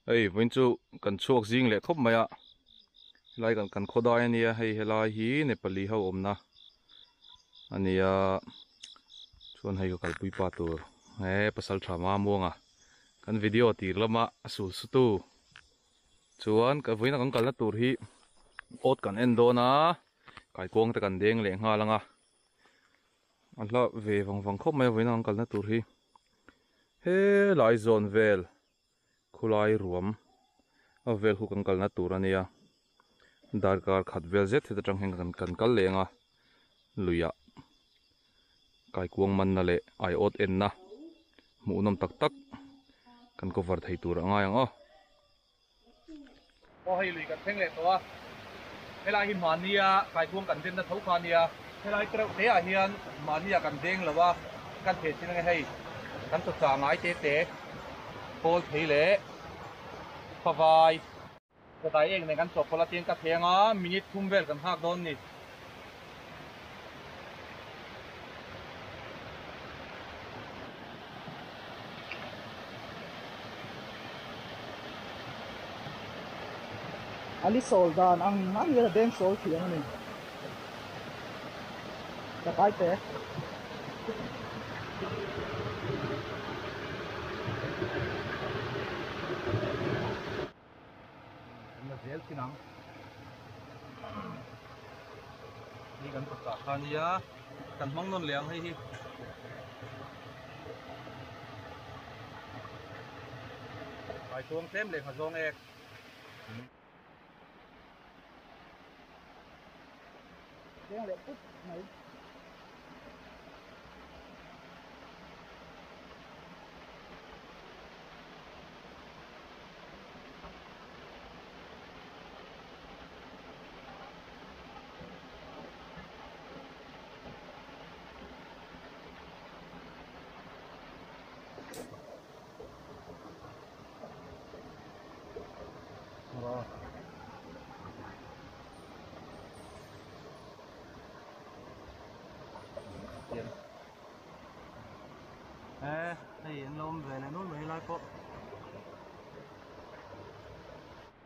Hei vawiin chu kan chhuak zing leh khawp mai a helai kan kan khaw dai ania hei helai hi Nepali ho awmna ania chuan hei ka kalpui pa tur he pasal tha Mamuanga kan video tir lama a sul su tu chuan ka vawiin a kan kalna tur hi awt kan en dawn a kaikuang te kan deng leh nghal ang a. A hla ve vang vang khawp mai a vawiin ang kalna tur hi helai zawn vel khulai ruam a vel khu kan kalna tur a nia darkar khat vel zet heta tang hian kan kan kal leng a luiah kaikuang manna leh aiawt enna hmuhnawm tak tak kan cover thei tur a ngai ang aw. Aw hei lui kan thleng leh tawh a, helai hi mahnia kaikuang kan denna tho kha a nia, helai tereuh te ah hian mahnia kan deng lo a, kan theh chin ange hei kan chawcha ngai te te kawl thei leh favai chawdai eng nen kan chawhpawlh a tiang ka theng a, minute thum vel kan nghak dawn ni. A li sawl dan ang ang hian a deng sawl thiam a ni. Ka kai teh. Kan la zel thin ang. Hei kan kawtah kha nia kan hmang nawn leh ang hei hi. Kaikuang tlem leh kha zawng ek. Deng leh put mai. He hei an lo awm ve leh nual mai helai pawh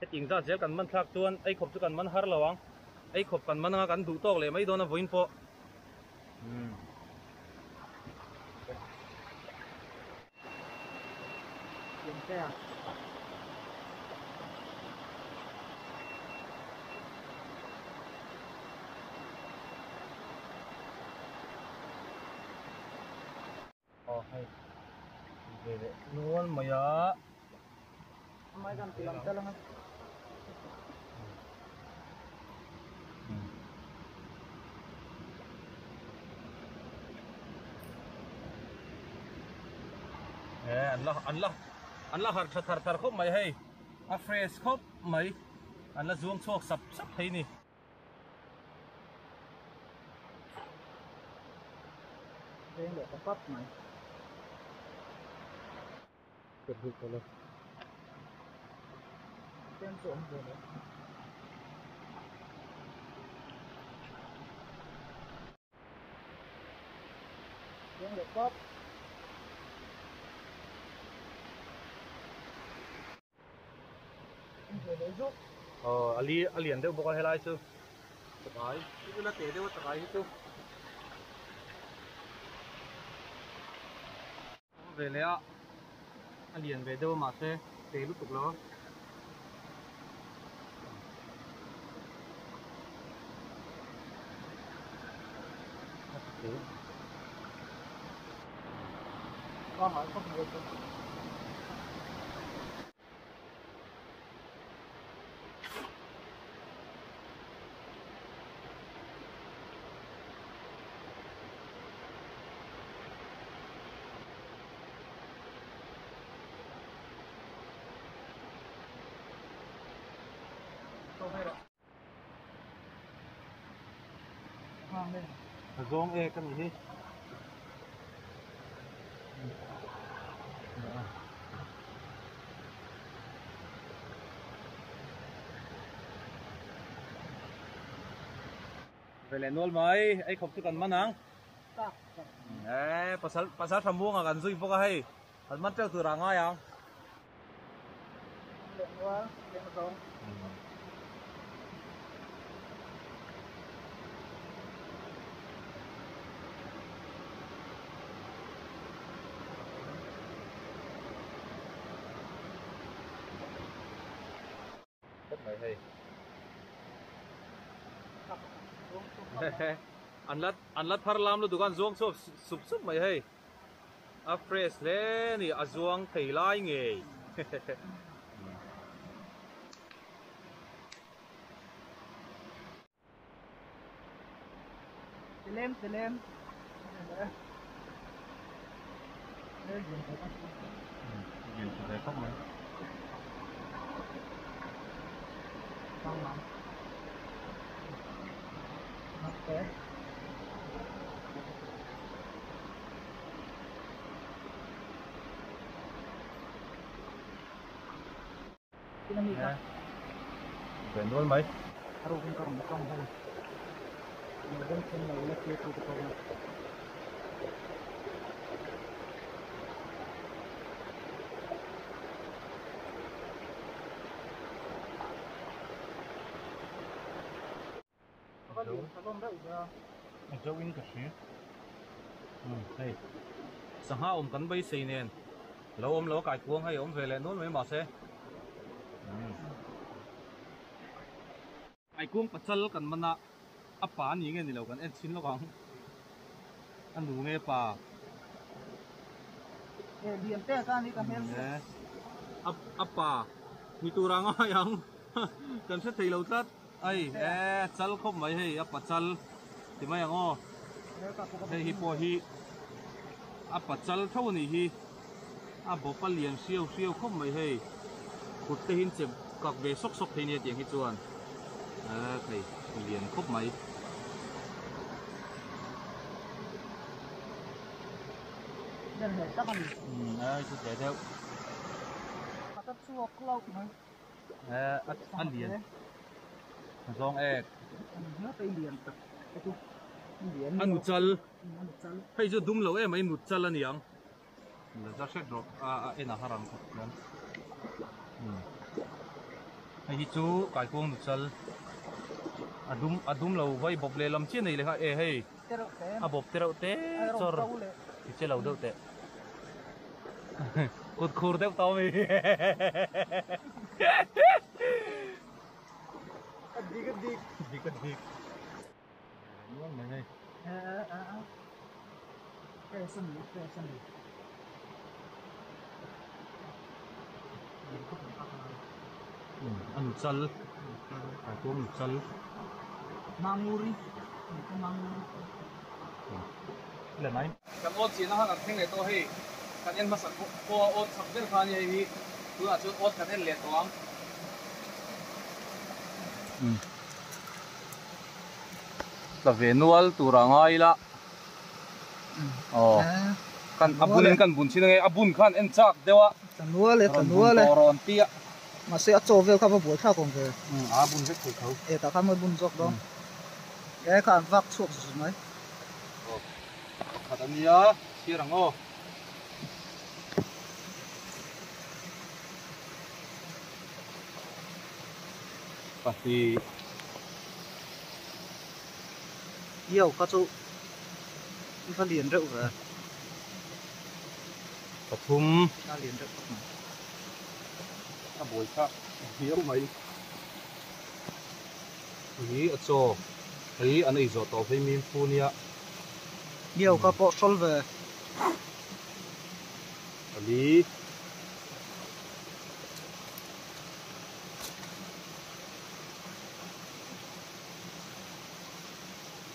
hetiang zat zel kan man thlak chuan ei khawp chu kan man har lo ang ei khawp kan man anga kan duh tawk leh mai dawn a vawiin pawh Aw hei ve leh nual mai a. Mai kan ti lang tel ang a. He an la an la an la harh tha thar thar khawp mai hei a fresh khawp mai an la zuang chhuak sap sap thei ni. Veng leh ta pap mai. Tlem chu awm ve lo. Veng leh pap. Aw a li a lian deuh bawk a helai chu chakai chu la teh deuh a chakai hi chu awm ve leh a a lian ve deuh a mahse teh lutuk lo A zawng ek a ni hi. Ve leh nual mai, ei khawp chu kan man ang. Pasal pasal tha muanga kan zui bawk a hei, kan man teuh tur ah ngai ang. Leh nual leng zawng. Khawp mai hei. An la an la thar lam lutuk a an zuang chhuak sup sup mai hei. A fresh hle a ni a zuang thei lai ngei. Tilem tilem. Ve nual mai. A zo in ka hria. Umm hei sangha awm kan beisei nen lo awm lo a kai kuang hei a awm ve leh nual mai mahse umm kai kuang pachal kan man a a pa ni nge ni lo kan en chhin lawk ang a nu nge pa a a pa ni tur a ngai ang kan hre thei lo tlat. Ai e chal khawp mai hei a pachal ti mai ang aw hei hi pawh hi a pachal tho a nih hi a bawp a lian hriau hriau khawp mai hei kut te hi an che kak ve sawk sawk thei nia tiang hi chuan e thei lian khawp mai. Umm ai chu teh deuh. A lian zawng ek a nu chal hei chu dum lo em mai nu chal a niang la za hret rawh a a en a har ang khawp chuan hei hi chu kaikuang nu chal a dum a dum lo vai bawp leh lam chiah nei leh kha e hei a bawp te reuh te chawr ti che lo deuh teh. Kut khur deuh tawh ami. A dik a dik. Dik a dik. Nuam mai hei. Fresh ani fresh ani. A nu chal. Kaikuang nu chal. Manguri. Manguri. La nai. Kan awt chiahna kha kan thleng leh tawh hei kan en hmasa pawh a awt chak ber kha a ni hei hi tunah chuan awt kan en leh tawh ang. Tla ve nual tur a ngai ila aw kan a bun in kan bun chin ange a bun khan en chak deuh a tla nual e tla nual e rawn bun tawh rawn ti a mahse a chaw vel kha va buai thlak awm ve a bun vek thei tho e tah khan mawi bun zawk dawn e kha an vak chhuak zut mai. Pakhat a nia, chhiar ang aw. Pahnih. Iau kha chu i va lian reuh ve. Pathum. A lian reuh khawp mai. A buai thlak viau mai. Hi a chaw hi an ei zawh tawh phei mim fu nia. Miau kha pawh hrawl ve. Pali.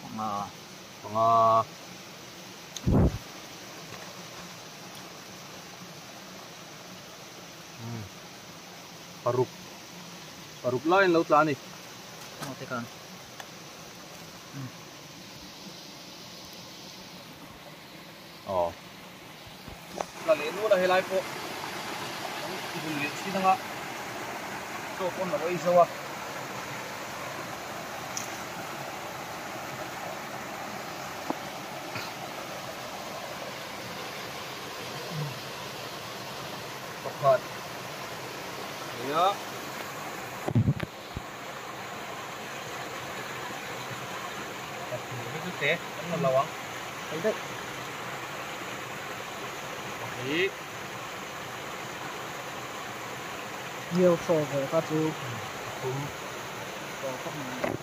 Panga. Panga. Paruk. Paruk lai an lo tla a ni. Aw te khan. Aw. Tla leh nual a helai pawh an bun leh chin anga chaw pawn lo ei zo a. Pakhat. Thei a. Pahnih chu te an la lo ang. Thei daih. Pahnih. Ngiau hraw ve kha chu. Pathum. Hraw khawp mai.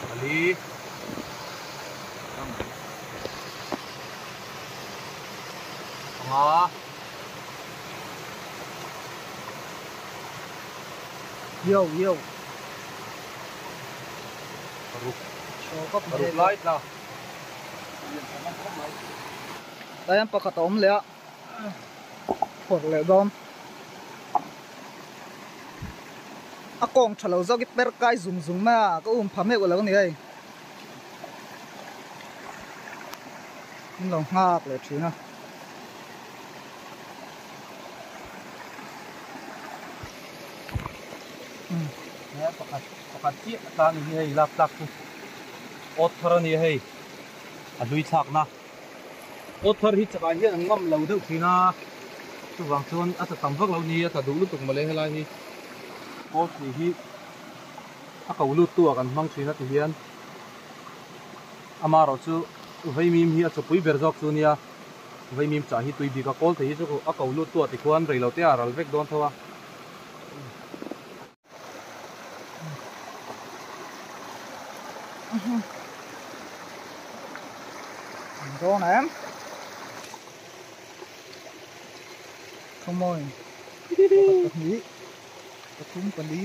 Pali. Panga. Yo yo. Paruk. Hraw khawp mai. Paruk lai tla. Tlai an pakhat a awm leh a. Phawrh leh dawn. A kawng tha lo zawk i per kai zung zung mai a ka um pha meuh lo a ni hei. Min lo nghak leh thin a. He pakhat pakhat chiah a tlang hi hei lak tlak chu awt thar a ni a hei a hlui thlakna. Awt thar hi chakah hian an ngam lo deuh thin a, chuvang chuan a tla tam vak lo ni, a tla duh lutuk mawle helai hi. Kawlthei hi a ko lut tu ah kan hmang thin a ti hian amaherawh chu vaimim hi a chawpui ber zawk chu nia, vaimim chah hi tui bik a, kawlthei hi chu a ko lut tu ah tikhuan reilote ah a ral vek dawn tho a. Dawn em Come on Pakhat pahnih pathum pali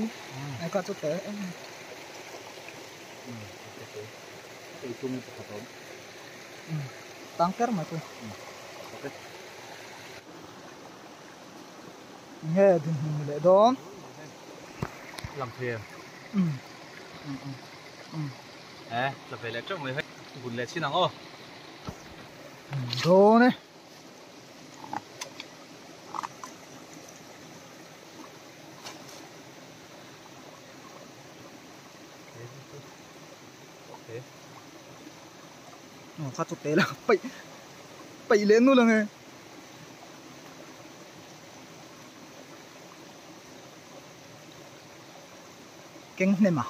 ai kha chu te tang ker mai chu Nge dinhmun ni leh dawn. Lang thei em? Eh, tla ve leh teuh mai hei. Bun leh chin ang aw. Dawn e. Okay. Kha chu te la paih paih leh nu lang e. Keng hnem a.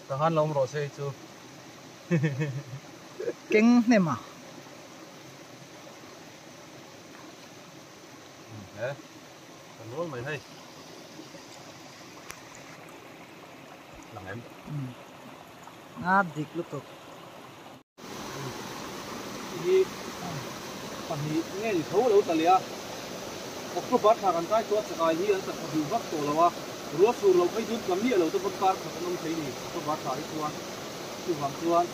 Tahan lo awm rawh se hei chu. Keng hnem a. He kan rual mai hei. Lang em? A dik lutuk. Hi pahnih nge ni tho lo ta leh a, October thla kan kai tawh a chakai hi an tla duh vak tawh lo a, ruah sur lo phei chuan tla miah lo te pawn kar khat an awm thei ni October thla hi chuan chuvang chuan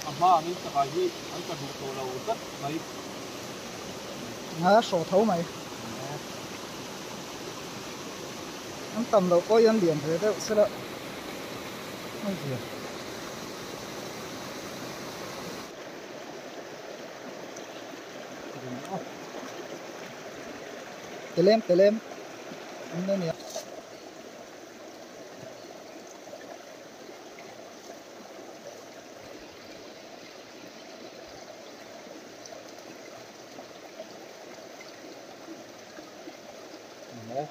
a hma angin chakai hi an tla duh tawh lo tlat mai. A hraw tho mai. An tam loh pawh hian lian ve deuh sela a zia. Telem telem an la nia.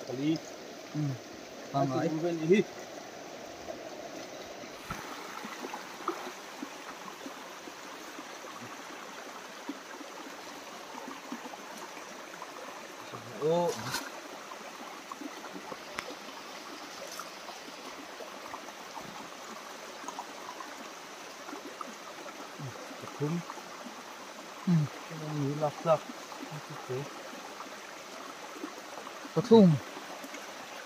Pali. Pangai. Hi. Oh. Pathum. Lak lak. Pathum.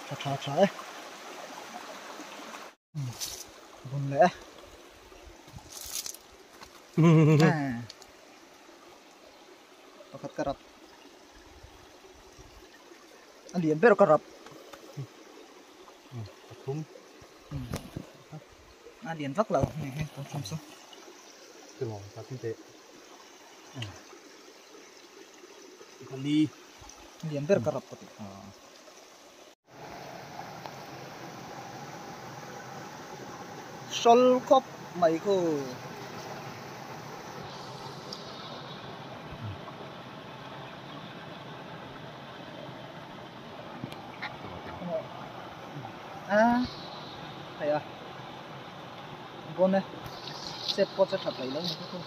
Tha tha tha e. Bun leh e. Pakhat ka rap. A lian ber ka rap. Pathum. A lian vak lo. Hei hei tawng hram chu. Pali. Lian ber ka rap ka ti. Hrawl khawp mai khu. A hei a bawm e chet pawh che that lo ni kha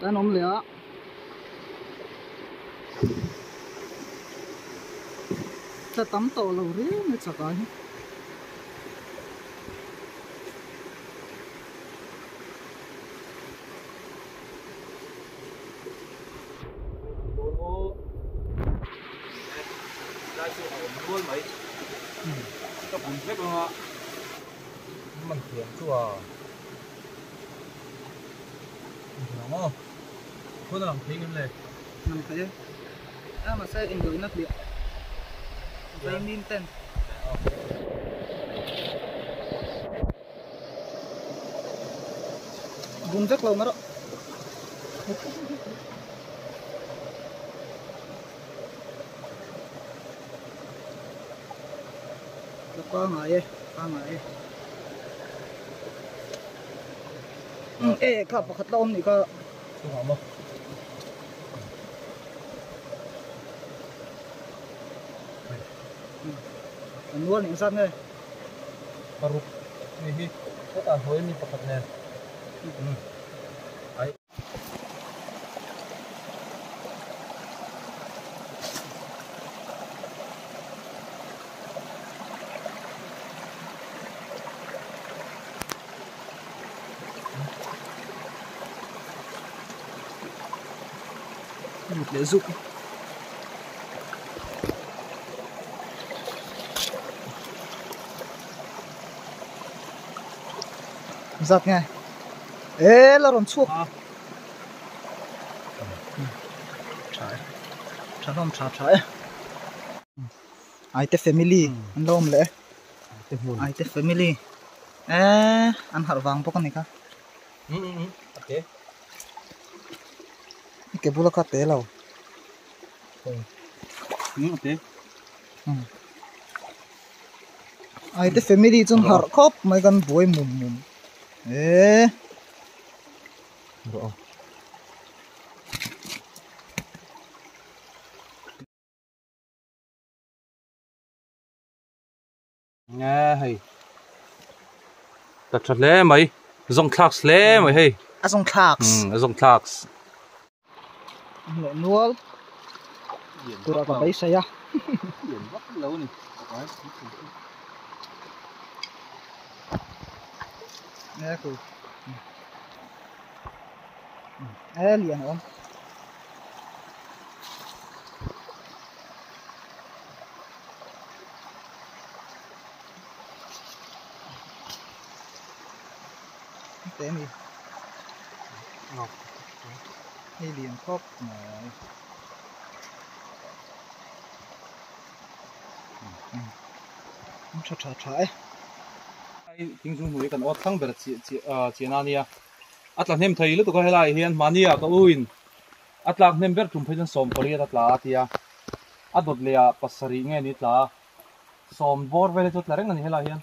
tan awm leh a. Tla tam tawh lo riau mai chak ah hi. Ka bun vek anga man thiam chu a Ang aw khawn a lang thei ngem le? Lang thei e. A mahse engdawihna hliah vaimim ten. Bun vek lo marawh. Ka pangai e, pangai e. E kha pakhat la awm nih kha. Chungah maw? An nual nih zat nge? Paruk ni hi hetah hnuai mi pakhat nen. Ai. Lut leh zuk. Zat nge? E la rawn chhuak. Tha e. Tha hlawm tha tha e. Aite family an lo awm leh e. Aite family. E an harh vang bawk a ni kha. Ke bula kha te lo. Aite family chuan harh khawp mai kan buai mum mum. E. Nge hei ta tha hle mai zawng thlak hle mai hei a zawng thlak a zawng thlak leh nual tura ka beisei a lian vak lo ni nge ku e lian awm Te mi hei lian khawp mai tha tha tha e thing chung hnuai kan awt thlang ber chian a nia a tla hnem thei lutuk a helai hian mahni ah ka u in a tlak hnem ber tum phei chuan 18 a tla a tia a dawt leh ah pasarih nge ni tla sawm bawr vel hi chu tla reng a ni helai hian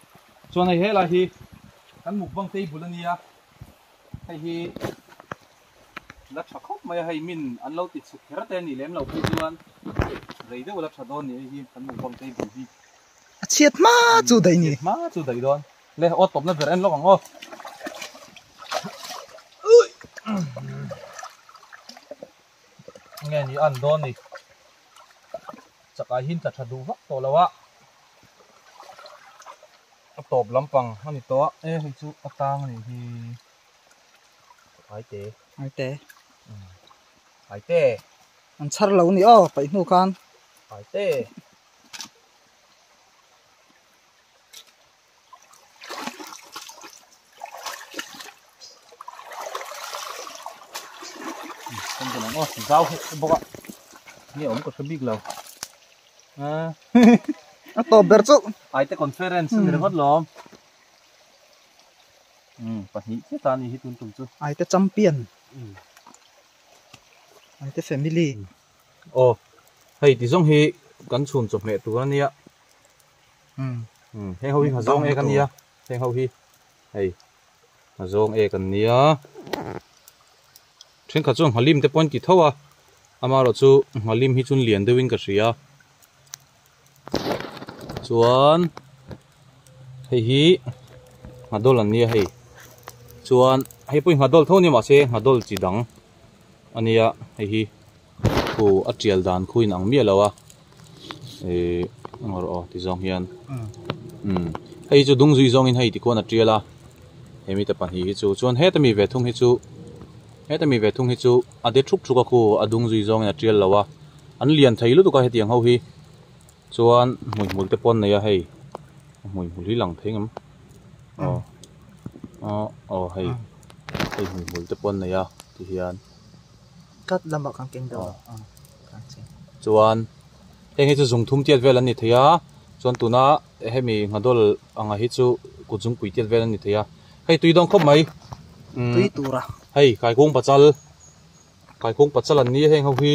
chuan hei helai hi kan mukbang table a nia hei hi la tha khawp mai a hei min an lo ti chhe kher te a nih lem loh phei chuan rei deuh la tha dawn ni hei hi kan mukbang table hi a chhiat hma chu daih ni chhiat hma chu daih dawn le aw tawpna ber en lawk ang aw nge ni an dawn ni chakai hin tla tha duh vak tawh lo a a tawp lampang a ni tawh a e hei chu a tang a nih hi aite aite aite an chhar lo ni aw paih hnu khan aite Không còn ngon rau bốc ạ nghe ống có big lâu a tawp ber chu ai te conference ni ringawt lawm pahnih chiah ta ni hi tun tum chu ai te champion ai te family aw hei ti zawng hi kan chhun chawhmeh tur ania Heng ho hi nghazawng ek a nia, heng ho hi hei nghazawng ek an nia. Thenkhat chuan nghalim te pawh an ti tho a, amaherawhchu nghalim hi chuan lian deuhin ka hria. Chuan hei hi nghadawl an nia hei, chuan hei pawh hi nghadawl tho a nia mahse nghadawl chi dang a nia hei hi khu a tial dan khu in ang miah lo a ihh engawh rawh aw ti zawng hian umm hei chu dung zui zawngin hei tikhuan a tial a hemi te pahnih hi chu chuan heta mi ve thung hi chu heta mi ve thung hi chu a de thup thup a khu a dung zui zawngin a tial lo a an lian thei lutuk a hetiang ho hi chuan hmuihmul te pawh an nei a hei hmuihmul hi lang thei ngem aw aw aw hei hei hmuihmul te pawh an nei a tihian. Tlat lamah kan keng deuh a kan cheng. Chuan heng hi chu zung thum tiat vel an ni thei a, chuan tuna hemi nghadawl anga hi chu kut zungpui tiat vel an ni thei a, hei tui dawn khawp mai. Tui tura. Hei kaikung pachal, kaikung pachal an ni a heng ho hi.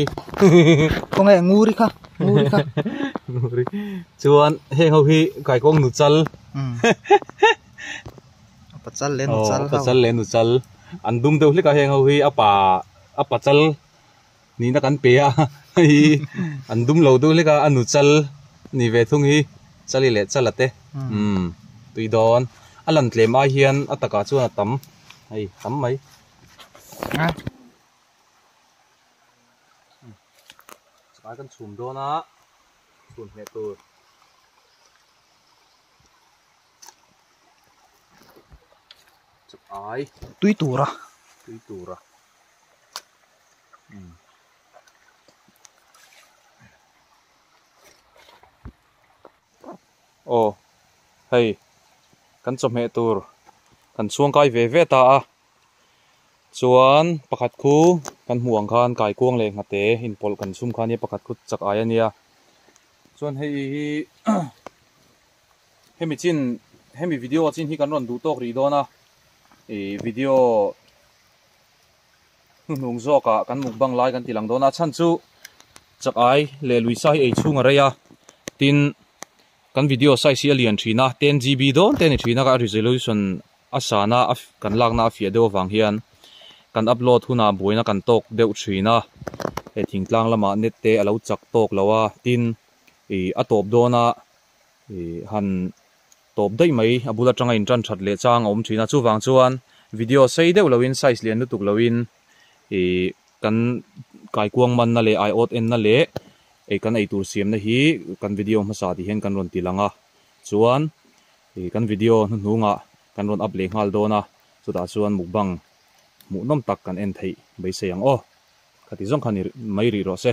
Khawnge nguri kha, nguri kha. Nguri. Chuan heng ho hi kaikung nuchal. Pachal leh nuchal ho. Pachal leh nuchal. An dum deuh hlek a heng ho hi a pa a pachal nihna kan pe a hei an dum lo deuh hlek a a nuchal ni ve thung hi chali leh chala te umm tui dawn a lan tlem ai hian a takah chuan a tam hei tam mai. Chakai kan chhum dawn a chhun hmeh tur. Ai. Tui tura. Tui tura. Um. Aw hei kan chawhmeh tur kan chhuangkai ve ve ta a chuan pakhat khu kan hmuh ang khan kaikuang leh nghate inpawlh kan chhum kha ania pakhat khu chak ai ania chuan hei hi Hemi chin hemi video chin hi kan rawn duh tawk rih dawn a, ih video hnuhnung zawkah kan mukbang lai kan ti lang dawn a, chhan chu chak ai leh lui sa hi ei chhung a rei a, tin kan video size hi a lian thin a, ten GB dawn te a ni thin a, a resolution a sana a kan lakna a fiah deuh avang hian kan upload hunah buaina kan tawk deuh thin a, hei thingtlang lamah net te a lo chak tawk lo a, tin ih a tawp dawn a. Ih han tawp daih mai a bul atanga in tan that leh chang a awm thin a chuvang chuan video sei deuh loin size lian lutuk loin ih kan kaikuang manna leh aiawt enna leh ei kan eitur siamna hi kan video hmasa tih hian kan rawn ti lang a chuan ih kan video hnuhnungah kan rawn up leh nghal dawn a chutah chuan mukbang hmuhnawm tak kan en theih beisei ang aw khati zawng khan i mai rih rawh se.